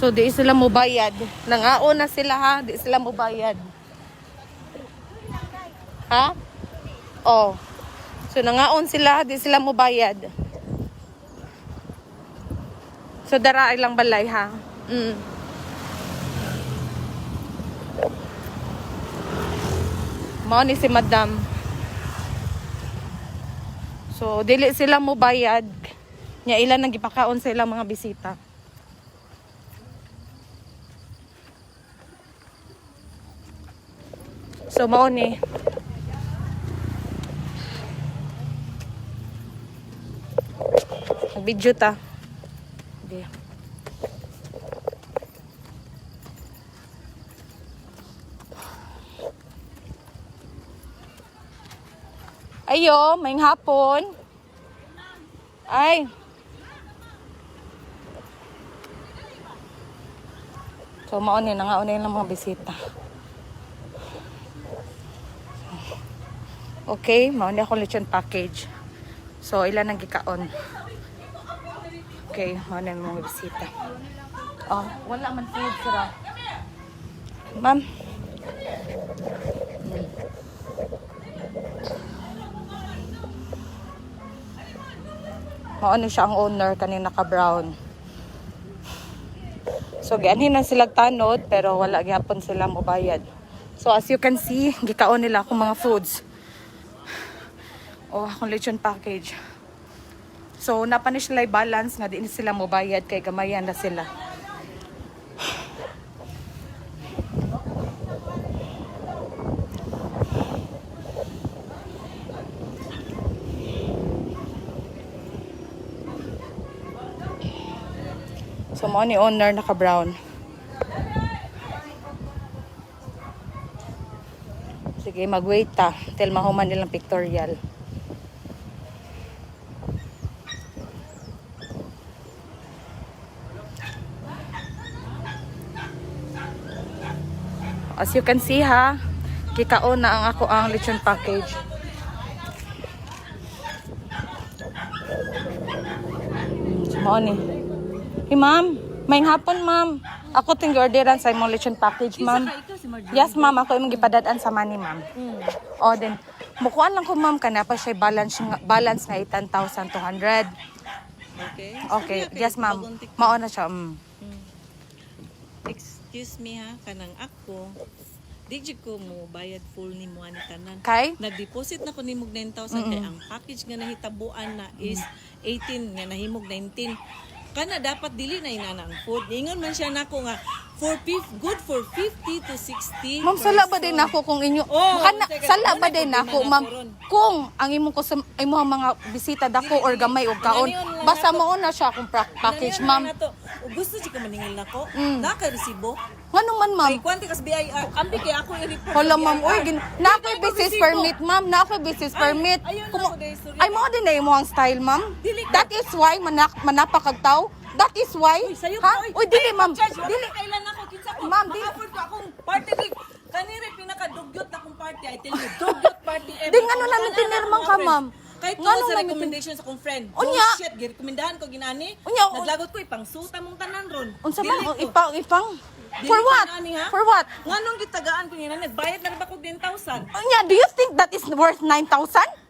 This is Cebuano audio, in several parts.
So di sila mobayad. Nangaon na sila ha, di sila mobayad. Ha? Oh. So nangaon sila, di sila mobayad. So dara ilang balay ha. Mao ni si Madam. So dili sila mobayad. Nya ilan nang gipakaon sa ilang mga bisita. So mao ni. Nag-video ta. Hindi. Ayo, may hapon. Ay. So mao ni nangaon na yung mga bisita. Okay, mao ni ako lechon package. So ilan ang gikaon? Okay, mao na yung mga bisita. Oh, wala man food sira. Ma'am. Mao ni siya ang owner kanina ka brown. So gianhin na sila tanod pero wala gyapon sila mobayad. So as you can see, gikaon nila akong mga foods. Oh, akong lechon package. So napanish sila yung balance nga di ni sila mobayad kay gamayan na sila. So mo ni owner naka brown. Sige, mag-wait ta till mahuman nilang pictorial. As you can see ha, kikaon na ang ako ang lechon package. So, mao ni. Hey ma'am, may hapon ma'am. Ako ting orderan sa imong lechon package, ma'am. Yes ma'am, ako imong gipadad-an sa money, ma'am. O then, mukuan lang ko ma'am kana pa siya balance nga 10,200. Okay. Okay, yes ma'am. Mao na siya. Excuse me ha, kanang ako. Di jud ko mo bayad full ni mo ani tanan. Kay? Nag-deposit na ko nimo 9,000 kay ang package nga nahitabuan na is 18 nga nahimog 19. Kana dapat dili na inana ang food. Ingon man siya nako nga for good for 50 to 60. Ma'am, sala ba din ako kung inyo Oh, Kana, teka, sala ba wala din problema ako, na ma'am, ako ron. kung ang imong kusum imong mga bisita dako or gamay og kaon, Inaniyon lang basta nato. mao na siya akong package, ma'am. Nato. Gusto jud ko maningil nako. Naka resibo. Ngano man, ma'am? Kay kwanti kas BIR. Ambi kay ako i-report. Hala sa ma'am, BIR. uy, na ako'y Dili business resibo. permit, ma'am. Na ako'y business Ay, permit. ayaw na ako, dahil sorry. Ay, mao din na imong style, ma'am. Dili ko. That is why manapakagtaw. That is why. Uy, sayo ha? pa, uy. Uy, dili, Ay, ma'am. charge, wala Dili. kailan ako, kinsa ko. Ma'am, dili. Maka-afford ko akong party di. Kanire pinakadugyot na akong party. I tell you, dugyot party ever. Di, ngano namin Wala na tinirmang akong ka, friend. ma'am? Kahit Ngano tungod sa namin recommendation sa akong friend. Unya. Bullshit, girekomendahan ko ginani. Unya, Naglagot ko ipangsuta mong tanan ron. Unsa Dili man ko. ipang ipang. Dili For ko what? inani, ha? For what? Nganong gitagaan ko nila, nagbayad na rin ba ko 10,000? Unya, do you think that is worth 9,000?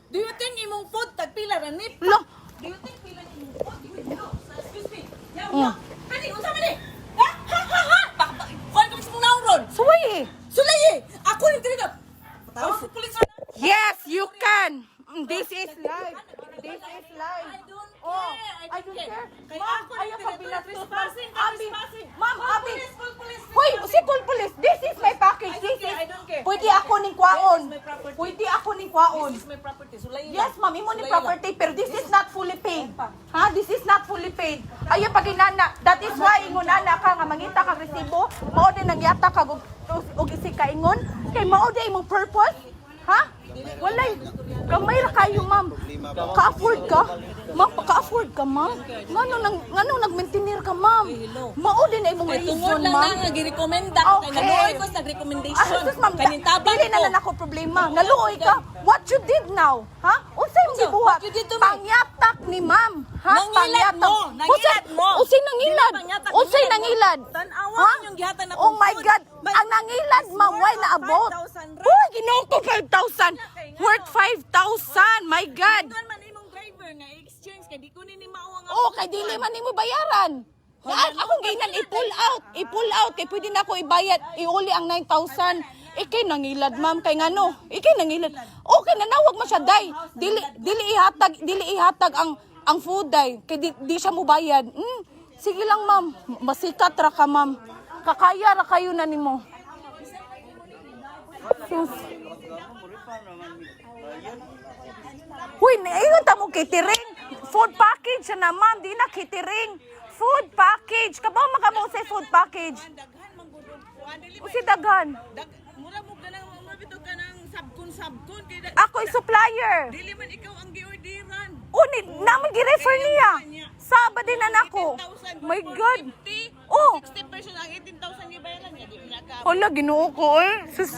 Do you think imong food tagpila ra ni? Lo, Do you think pila imong food? Uy, no. Excuse me. Yaw, yaw. Kani, unsa man ni? Ha? Ha ha ha. Kuan ko sa mong naong ron. Suway eh. Sulay eh! Ako rin talaga! Patawag sa pulis na! Yes, you can. This is life. This is life. I don't Oh, care. I don't care. Kaya Ma'am, ako ayaw rin ka talaga. binastos. Trespassing ka, Abi, trespassing. ma'am, Call abi. police, call police, Hoy, trespassing. si call police. This is my package. I don't This care, is I don't care. Pwede I don't ako care. ning kwaon. This is my property. Pwede ako ning kwaon. This is my property. Sulayin Yes, lang. ma'am, imo ni Sulayin property lang. pero this is not fully paid. Ha? This is not fully paid. Ayaw pag inana. That is why ingon ana ka nga mangita kag resibo, mao din ang yata kag og isig ka ingon kay mao din imong purpose. Ha? Walay gamay ra kayo, ma'am. Ka-afford ka? Ma'am, ka-afford Nag-afford ka, ma'am? Ngano nag-maintainer ka, ma'am? Uy, hello. Mao din na imong Kay tungod reason, lang ma'am. na nga girekomenda ko kay naluoy ko sa recommendation. Ah, sus, ma'am, Kanintabang dili na ko. lang ako problema. Naluoy ka. What you did now? Ha? Unsay imong Unsa? gibuhat? What you did to me? Pangyatak ni ma'am. Ha? Nangilad Pangyatak. mo. Nangilad mo. Unsay nangilad? Dili pangyatak, Unsay nangilad mo. nangilad? Tan-awa Ha? yung gihatan na Oh my food. God. Ang nangilad, ma'am, why naabot? 5,000 ra. Uy, Ginoo ko, 5,000. Worth 5,000. My God. Ingon man imong driver nga exchange kay di ko ni mao nga. Oh, kay dili man nimo bayaran. Na, akong gainan i-pull out, i-pull out kay pwede na ako ibayad, iuli ang 9,000. Ikay nangilad, ma'am, kay ngano? Ikay nangilad. Okay, nanawag man siya day. Dili ihatag ang food day kay di siya mobayad. Sige lang, ma'am. Masikat ra ka, ma'am. Kakaya ra kayo na nimo. Sus. Uy, naiyon ta mo catering. Food package na, ma'am, di na catering. Food package. Kabaw makamo sa food package. Daghan man gud og kuan dili Usi daghan. dag mura mo kanang mura bitaw kanang sabkon sabkon kay Ako'y supplier. dili man ikaw ang giorderan. Uni, naman gi-refer niya. Saba din na nako. My God. Oh. 60% ang 18,000 gibayaran niya di na ka. Hala, Ginoo ko eh. Sus.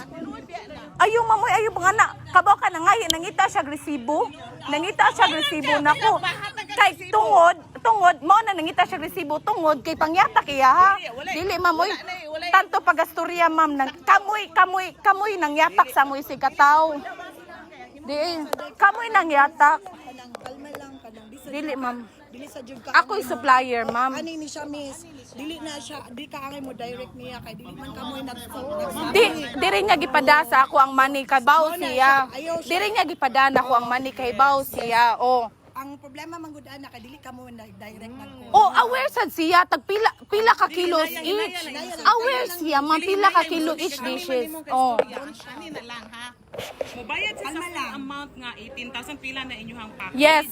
Ayaw, mamoy, ayaw mga na. Kabaw ka na nga, nangita siya resibo. Nangita siya resibo nako. Kay tungod, tungod, mao na nangita siya resibo tungod kay pangyata kaya ha. Dili, mamoy. Tanto pagastorya, ma'am, nang kamoy kamoy kamoy nang yatak sa amoy si kataw. Di kamoy nang yatak. Kanang kalma lang, kanang di sa Dili, ma'am. Dili sa jud ka. Ako'y supplier, ma'am. Ani ni siya, miss. Dili na siya, di ka angay mo direct niya kay dili man kamoy nag Di diri niya gipada sa ako ang money kay baw siya. Diri niya gipada na ako ang money kay baw siya. Oh. Ang problema man gud ana kay dili ka mo direct nag Oh, aware sad siya tag pila pila ka kilos each. Aware siya, ma'am, pila ka kilo each dishes. Oh. Ani na lang ha. Mobayad siya sa full amount nga 18,000 pila na inyuhang package. Yes.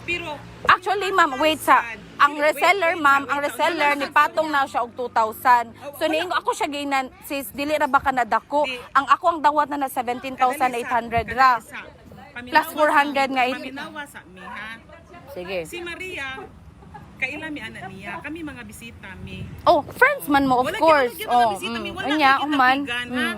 Pero Actually, ma'am, wait sa ang reseller, ma'am, ang reseller ni patong na siya og 2,000. So niingo ako siya ginan, sis, dili ra ba ka nadako? Ang ako ang dawat na na 17,800 ra. Plus 400 nga Paminawa sa mi ha. Sige. Si Maria kaila mi ana niya, kami mga bisita mi. Oh, friends man mo, of Wala course. gyud mga Oh, bisita mi, wala Unya, gyud human. kitapigan, ha.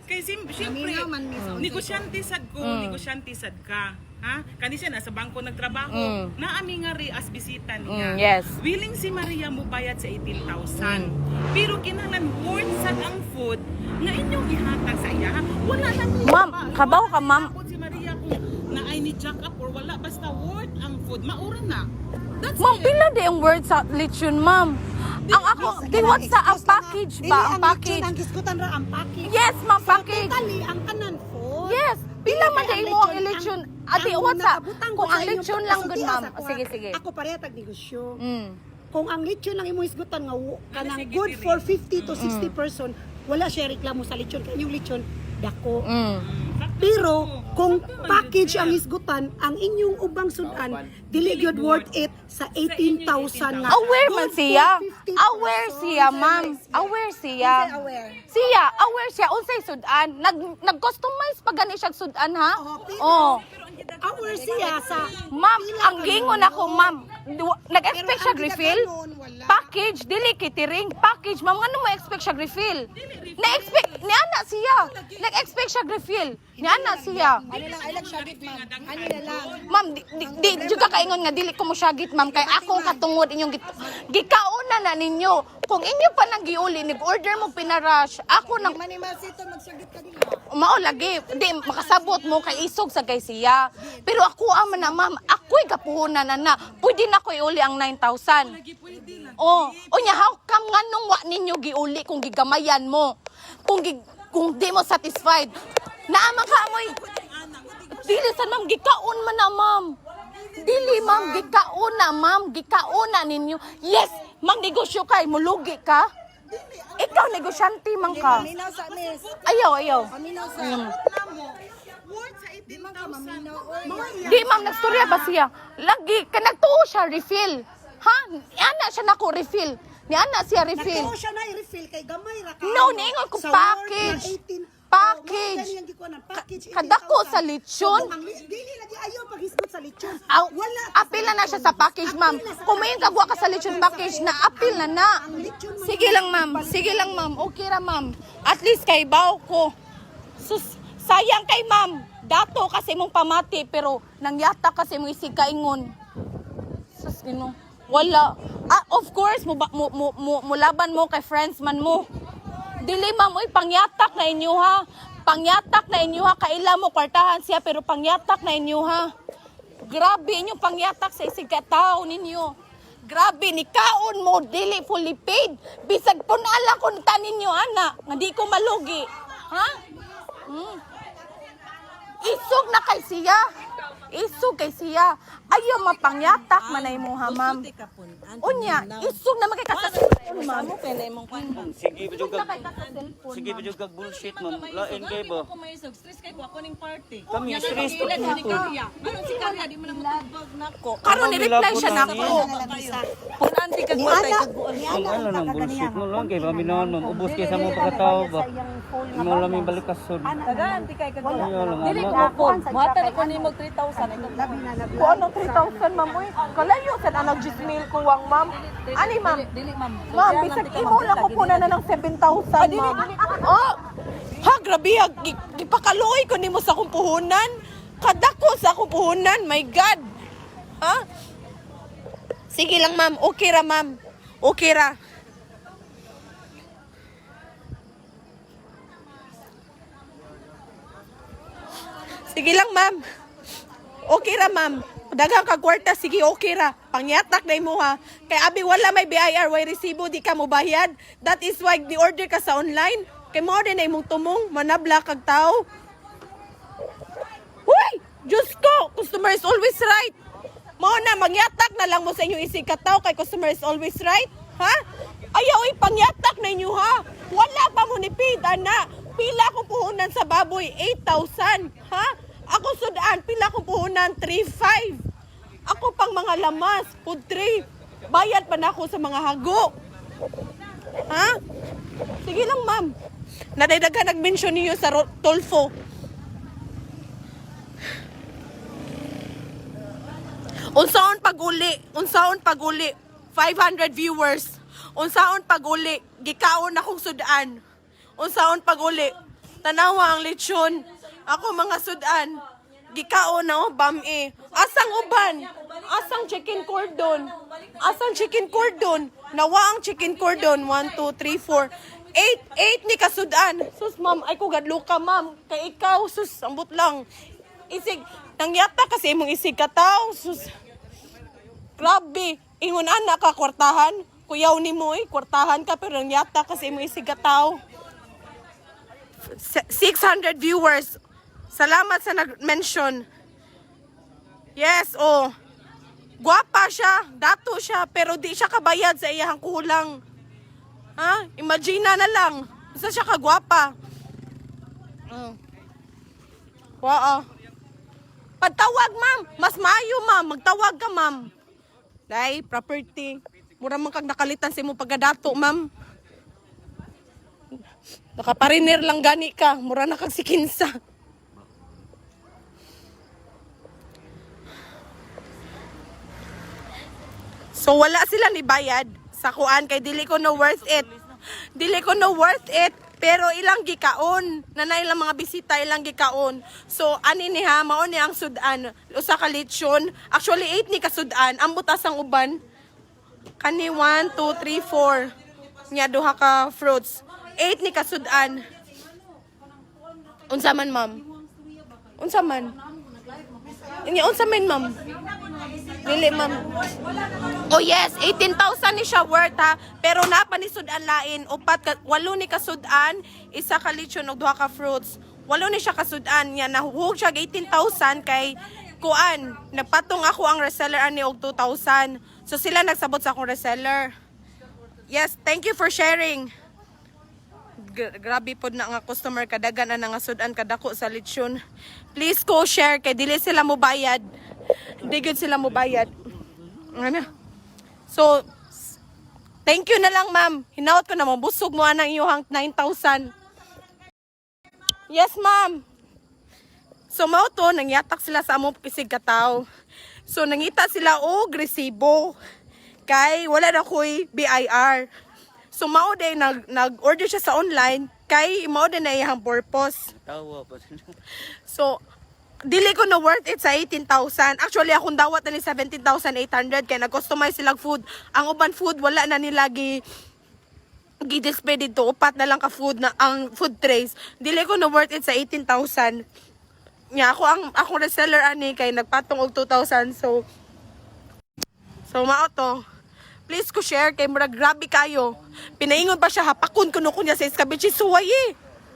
Kay siyempre, Naminaw man, miss. negosyante sad ko, negosyante sad ka. Ha? Kani siya nasa bangko nagtrabaho. Naami nga ri as bisita niya. Yes. Willing si Maria mo bayad sa 18,000. Pero kinahanglan worth sad ang food nga inyong ihatag sa iya. Wala lang Ma'am, kabaw ka, ma'am. Wala si Maria kung naay ni jack up or wala basta worth ang food. Maura na. That's Ma'am, it. pila di ang word sa lechon, ma'am? Ang ako, di what sa ang package ba? Ang package. Ang gisgutan ra ang package. Yes, ma'am, package. Totally ang kanan food. Yes, pila man di mo ang lechon. Ate, Ang what sa? nakabutang ko Kung sa ang inyong lechon lang gud, pagkasultian ma'am. sa kuha, Sige, sige. Ako pareha tag negosyo. Kung ang lechon lang imong hisgutan nga kanang sige, good dili. for 50 to 60 person, wala siya reklamo sa lechon kay inyong lechon dako. Pero kung package ang hisgutan, ang inyong ubang sudan dili gyud worth it sa 18,000 nga. Aware man Good siya. for 50 Aware person. siya, ma'am. Aware siya. Unsay aware? Siya, aware siya unsay sudan. Nag-customize pa gani siya sudan ha? Oo, pero- Oh. Aware siya sa Ma'am, pila ang ka gingon nun. ako, ma'am. Nag-expect Pero siya ang refill? gidaganon, wala. Package, dili catering. Package, ma'am, ano mo expect siya refill? Na-expect, niana siya. Nag-expect siya refill. Niana siya. Ano lang, I like syagit, ma'am. Ano na lang. Ma'am, di jud ka kaingon nga dili ko mo syagit, ma'am, kay akong katungod inyong gikauna na ninyo. Kung inyo pa nang giuli, nag-order mo pinarush. Ako nang Di man ni Marcito, magsyagit ka din. mao lagi di makasabot mo kay isog sa kay siya. Pero ako ama na, ma'am, ako'y gapuhunan na na. Pwede na ko iuli ang 9,000. Oh, unya how come nga nung wa ninyo giuli kung gigamayan mo? Kung di mo satisfied. Naama ka amoy. Dili sa ma'am gikaon man na, ma'am. Dili, ma'am, gikaon na, ma'am, gikaon na ninyo. Yes, mang negosyo kay mulugi ka. Ikaw negosyante man ka. Paminaw sa miss. Ayaw, ayaw. Paminaw sa. Worth sa Di man ka 18,000. maminaw. Oy. Di, ma'am, nagstorya ba siya? Lagi, ka nagtuo siya, refill. Ha? Niana siya nako refill. Niana siya refill. Nagtuo siya na i-refill kay gamay ra ka. No, niingon ko Sa worth package. na 18. Package. Kani ang gikuha ng package. Kadako 18,000. sa lechon. So, kung ang dili lagi ayaw paghisgot sa lechon. Aw, Wala ka sa apil na na siya sa package, ma'am. Apil na sa Kung mayon package. kagwa ka sa lechon package, na apil na na. Ang lechon man Sige lang, ma'am. Sige lang, ma'am. Okay ra, ma'am. At least kay baw ko. Sus, sayang kay ma'am. Dato kasi mong pamati, pero nangyata kasi mong isig kaingon. Sus, ino. Wala. Ah, of course, mo, mo, mo, mo, mulaban mo kay friends man mo. Dili ma'am, uy, pangyatak na inyo ha. Pangyatak na inyo ha. Kaila mo, kwartahan siya, pero pangyatak na inyo ha. Grabe inyong pangyatak sa isig katao ninyo. Grabe, ni kaon mo, dili fully paid. Bisag punala ko ta ninyo, ana. Nga di ko malugi. Ha? Isog na kay siya. Isog kay siya. Ayaw mapangyatak manay mo ha, ma'am. Gusto ti kapunan. Unya, isog na magkay ka sa cellphone, ma'am. Mo kay na imong kwan ba? Sige pa Isog jud na kag kay ka sa cellphone, sige pa ma'am. jud kag bullshit, ma'am. Lain kay ba? Ako may isog stress kay ko ako ning party. Kami stress Ilan ni Karya. Ano si Karya di man na motubag nako. Karon ni-reply siya nako. Punan ti kag Ni patay ana, kag buol. ni Ang ana ano nang bullshit mo lang kay kami naman, ma'am. Ubos kay sa mga pagkatao ba. Imo lang may balikason. Tagaan ti kay kag buol. Ayaw lang Dili ana. ko po. Muhatag ako nimo 3,000 ikaw. Labi na labi. Kung ano 3,000, ma'am, uy. Kalayo sa anag 10,000 kuwang, ma'am. Ani, ma'am? Dili ma'am. Ma'am, bisag imo lang ko puna na ng 7,000, ma'am. Oh! Ha, grabe, ha. Gipakaluoy ko nimo sa akong puhunan. Kadako sa akong puhunan, my God. Ha? Sige lang, ma'am. Okay ra, ma'am. Okay ra. Sige lang, ma'am. Okay ra, ma'am. Daghang ka kwarta, sige, okay ra. Pangyatak na imo ha. Kay abi wala may BIR, way resibo, di ka mobayad. That is why di order ka sa online. Kay mo na imong tumong, manabla kag tao. Uy! Diyos ko! Customer is always right. Mao na, mangyatak na lang mo sa inyong isig kataw kay customer is always right. Ha? Ayaw, uy, pangyatak na inyo ha. Wala pa mo ni paid, ana. Pila kong puhunan sa baboy, 8,000. Ha? Ako sudan, pila kong puhunan, 3,500. Ako pang mga lamas, food tray. Bayad pa na ako sa mga hago. Ha? Sige lang, ma'am. Nadaydagan nag-mention niyo sa Tolfo. Unsaon pag-uli? Unsaon pag-uli? 500 viewers. Unsaon pag-uli? Gikaon akong sudan. Unsaon pag-uli? Tanawa ang lechon. Ako mga sudan. Gikaon na oh, bam-e. Asang uban? Asang chicken cordon? Asang chicken cordon? Nawa ang chicken cordon. 1, 2, 3, 4. 8, 8 ni kasudan. Sus, ma'am, ay ko gadlo ka, ma'am. Kay ikaw, sus, ambot lang. Isig, nangyata kasi imong isig kataw. Sus, grabe. Ingon ana ka, kwartahan. Kuyaw ni mo eh, kwartahan ka, pero nangyata kasi imong isig kataw. 600 viewers. Salamat sa nag-mention. Yes, oh. Guwapa siya, dato siya, pero di siya kabayad sa iyahang kulang. Ha? Imagine na lang. Basta siya kagwapa. Wow. Pagtawag, ma'am. Mas maayo, ma'am. Magtawag ka, ma'am. Dai, property. Mura man kag nakalitan sa imong pagkadato, ma'am. Nakapariner lang gani ka. Mura na kag sikinsa. So wala sila ni bayad sa kuan kay dili ko no worth it. Dili ko no worth it pero ilang gikaon na na ilang mga bisita ilang gikaon. So ani ni ha mao ni ang sudan usa ka lechon. Actually 8 ni kasudan ambot asang uban. Kani 1 2 3 4 nya duha ka fruits. 8 ni kasudan. Unsa man, ma'am? Unsa man? Nya unsa man, ma'am? Dili, ma'am. Oh yes, 18,000 ni siya worth ha. Pero napa ni sudan lain, upat ka, walo ni kasudan, isa ka lechon ug duha ka fruits. Walo ni siya kasudan nya nahuhog siya og 18,000 kay kuan, nagpatong ako ang reseller ani og 2,000. So sila nagsabot sa akong reseller. Yes, thank you for sharing. Grabe pod na nga customer kadagan ana nga sudan kadako sa lechon. Please ko share kay dili sila mo bayad. Di gyud sila mo bayad. Ano? So, thank you na lang, ma'am. Hinaot ko na mabusog mo anang iyong 9,000. Yes, ma'am. So mao to nangyatak sila sa among kisig kataw. So nangita sila og resibo kay wala na ko'y BIR. So mao day nag-order siya sa online kay mao day na iyang purpose. Tawa pa sila. So dili ko na worth it sa 18,000. Actually akong dawat na ni 17,800 kay nag-customize silang food. Ang uban food wala na nila gi gi-display dito, upat na lang ka food na ang food trays. Dili ko na worth it sa 18,000. Nya ako ang akong reseller ani kay nagpatong og 2,000, so mao to. Please ko share kay murag grabe kayo. Pinaingon pa siya hapakon kuno ko niya sa escabeche suway eh.